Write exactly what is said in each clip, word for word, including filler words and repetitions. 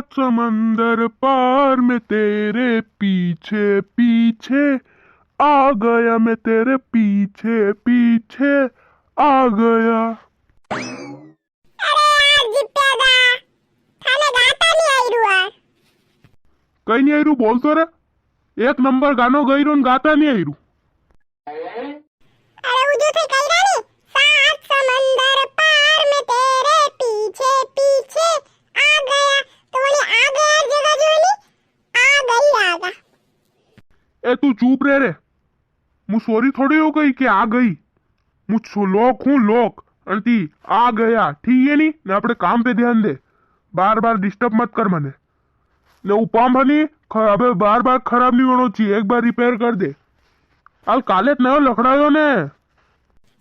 समंदर पार मैं तेरे पीछे पीछे आ गया, मैं तेरे पीछे पीछे आ गया। अरे यार जिप्या दा, थाने गाता नी आई रु यार। कई नी आई रु, बोल तो रे। एक नंबर गानो गई रु न गाता नी आई रु। अरे वो जो थे कही रहा नी, सात समंदर पार मैं तेरे पीछे पीछे आ गया, तो वणी आ गया जगह जो है नी, आ गई आगा। ए तू चुप रे रे, मु सोरी थोड़ी हो गई कि आ गई। मु छो-, लोक हूँ लोक, अन ती आ गया, ठीक है नी? ने अपने काम पे ध्यान दे, बार बार डिस्टर्ब मत कर मने। ने ऊ पंप है नी, ख-, अबे बार बार खराब नी होनो चाहिए, एक बार रिपेयर कर दे। हाल काले तो नयो लखड़ायो ने।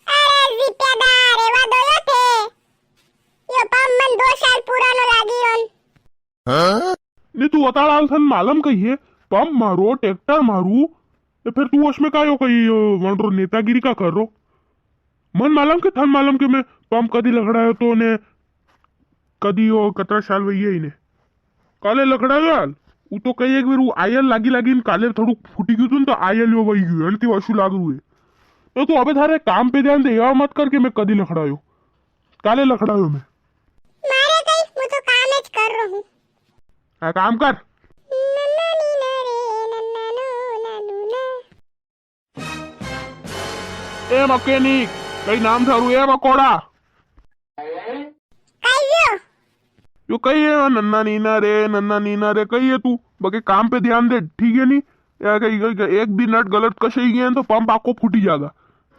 अरे जिप्या दा, रेवा दो यो थे। यो पंप मन दो साल पुरानो लागी रोन। हाँ? नी तू बताड़ हाल, थन मालूम कही है, पंप मारो, ट्रैक्टर मारू, ए फिर तू उसमें कायो कही, यो, वणरो नेतागिरी का कर रो? मन मालूम के, थन मालूम के मैं पंप कदी लखड़ायो तो ने कदी यो कतरा साल वही है इने। काले लखड़ायो हाल, ऊ तो कही एक बार ऊ आयल लागी लागी न काले थोड़ू फूटी गयु तू न तो आयल यो वही गयु, अन ती वाशु लाग रू है। तो तू अबे थारे काम पे ध्यान दे, या मत कर के मैं कदी लखड़ायो, काले लखड़ायो मैं। मारे कई, मु तो काम ज कर रो हूँ। आ काम कर। नन्ना नी ना रे, नन्ना नो, नानू ना। ए मैकेनिक, कई नाम थारू ए मकोड़ा? कई यो? यो कई है नन्ना नीना रे, नन्ना नीना रे, कई है तू? बाकी काम पे ध्यान दे, ठीक है नी? या कई, कई, कई एक भी नट गलत कसे गए तो पंप आको फूटी जागा।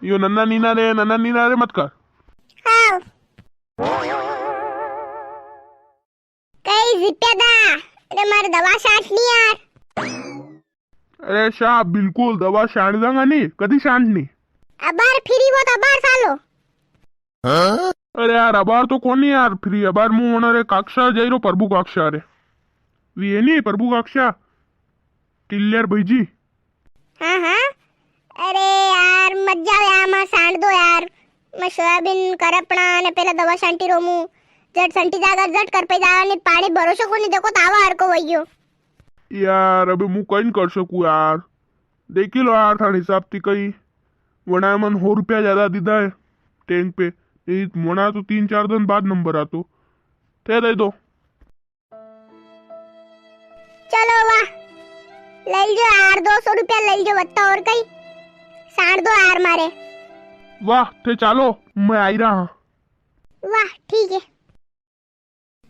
यो नन्ना नीना रे, नन्ना नीना रे मत कर। हाँ। कई जिप्या दा, अरे मारे दवा छांटनी यार। अरे साहब, बिल्कुल दवा छांट दांगा नी, कदी छांटनी? अबार फ्री वो तो अबार सालो। अरे यार, अबार तो कोनी यार फ्री, अबार मु वणा रे काक्षा जाई रो, प्रभु काक्षा रे। वी है नी प्रभु काक्षा, टिल्लर भाई जी। हाँ, हाँ। अरे यार, मत जाओ यार, मां सांड दो यार। मैं सोयाबीन करपणा ने पेला दवा सांटी रो मु। जट संटी जागा, जट कर पे जावा, नी पाणी भरोसो कोनी, देखो तावा हरको वई गयो। यार, अबे मु कई नी कर सकू यार। देखी लो यार, थाने हिसाब थी कई। वणा मन हो रुपया ज्यादा दीदा है टैंक पे। नी, वणा तो तीन चार दिन बाद नंबर आतो। थे दे दो। चलो वाह, ले लीजो यार, दो सौ रुपया ले लीजो, बत्ता और कई साड़ दो यार मारे। वाह, थे चालो, मैं आई रहा हाँ। वाह, ठीक है।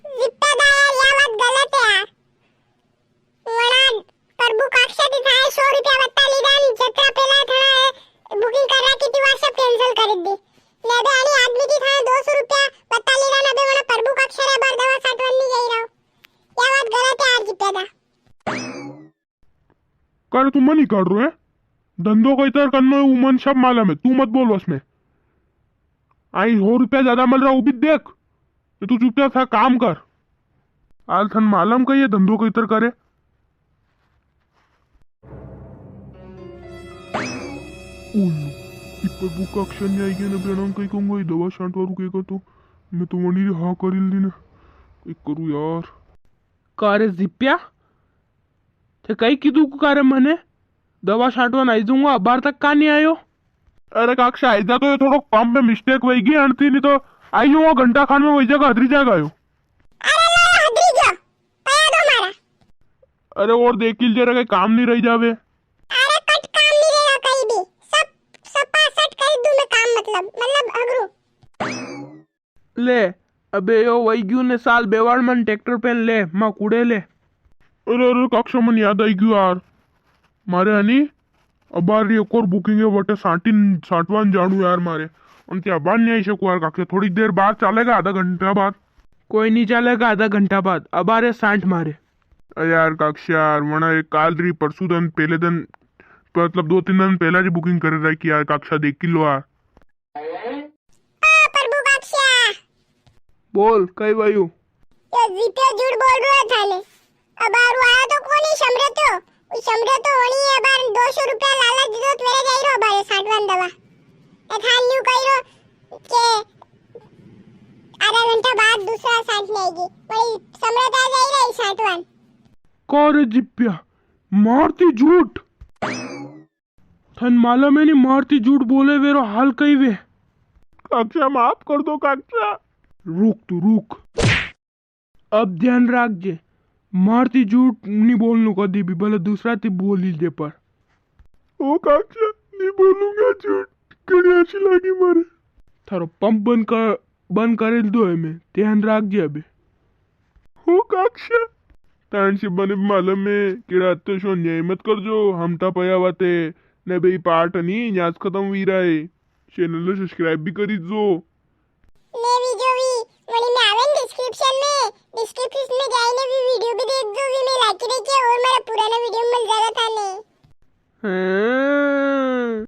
जिप्या दा यार, या बात गलत है यार। वणा प्रभु काक्षा थी थाए सौ रुपया बत्ता लीधा नी, जतरा पेला थाए बुकिंग कर राखी थी, वा सब कैंसिल कर दी। ने अबे अणी आदमी थी थाए दो सौ रुपया बत्ता लीधा ने अबे वणा प्रभु काक्षा रे बार दवा साटवा नी गई रहो। या बात गलत है यार जिप्या दा। कर तू मन ही काट रो है। धंधो कई तर करनो है, वो मन सब मालूम है, तू मत बोल बस में। आई सौ रुपया ज्यादा मिल रहा, वो भी देख। तो तू चुपचाप था काम कर। आल थन मालूम कई है धंधो कई तर करे। ओयो, ई प्रभु काक्षा नी आई गया ना, बेणा कई कहूंगा, ई दवा छांटवारू कहेगा तो मैं तो वणी री हाँ करी ली ना। कई करू यार। का रे जिप्या, थे कई कीधु को का रे मने? दवा छांटवा आई जाऊंगा, अबार तक का नी आयो? अरे काक्षा, आई जा तो ये थोड़ो पंप में मिस्टेक वई गई, अणती नी तो आई जाऊंगा, घंटा खान में वई जागा, हदरी जागा यो। अरे लो, हदरी गया, पया दो मारा। अरे और देखी लीजे रे, कई काम नी रही जावे। अरे कट काम नी रहेगा कई भी, सब सपा सट कर दूं मैं काम, मतलब, मतलब हगरू। ले, अबे यो वई गयू ने साल बेवाड़ मन ट्रैक्टर पेन ले, मां कूड़े ले। अरे, अरे, काक्षा मन याद आई गयू यार। मारे हनी, अबार री एक और बुकिंग है, वटे सांटिन, सांटवान जाणू यार मारे। अन ते अबार नी आई सकू यार काक्षा, थोड़ी देर बाद चालेगा, आधा घंटा बाद। कोई नी चालेगा आधा घंटा बाद, अबार है सांट मारे। अरे यार काक्षा यार, वणा एक काल री परसों दन, पेले दन, मतलब दो तीन दन पेला री बुकिंग करे राखी यार काक्षा, देखी लो यार। ओ प्रभु काक्षा। बोल, कई वायु? यो जिप्यो झूठ बोल रहा है थाने। अबार वो आयो तो कोनी समरतो। वो समरतो होनी है, अबार दो सौ रुपया लालच दीदो तो मेरे जाई रो अबार सांटवान दवा। ए थान न्यू कही रो के आधा घंटा बाद दूसरा सांट लेगी। वही समरता जाई रही, छाटवान। का रे जिप्या, मारती झूठ। थन मालूम है नी, मारती झूठ बोले वेरो हाल कई वे। काक्षा, माफ कर दो काक्षा। रुक तू, रुक। अब ध्यान राख जे, मारती झूठ नी बोलनू कदी भी, भले दूसरा ती बोली दे पर। ओ काक्षा, नी बोलूंगा झूठ, घणी अच्छी लागी मारे। थारो पंप बंद कर, बंद कर दो है मैं, ध्यान राख जे अबे। हो काक्षा, तान से बने भी मालूम है, केड़ा तो सो न्याय मत कर जो, हम ता पया वाते, ने भाई पाठ नी, न्याज खत्म हुई रहा है। चैनल ने सब्सक्राइब भी करी जो। ने वीडियो भी वणी में आवे न डिस्क्रिप्शन में, डिस्क्रिप्शन में जाई ने भी वीडियो भी देख जो, भी में लाकी रही के और मारा पुराना वीडियो मिल जाएगा थाने। हाँ।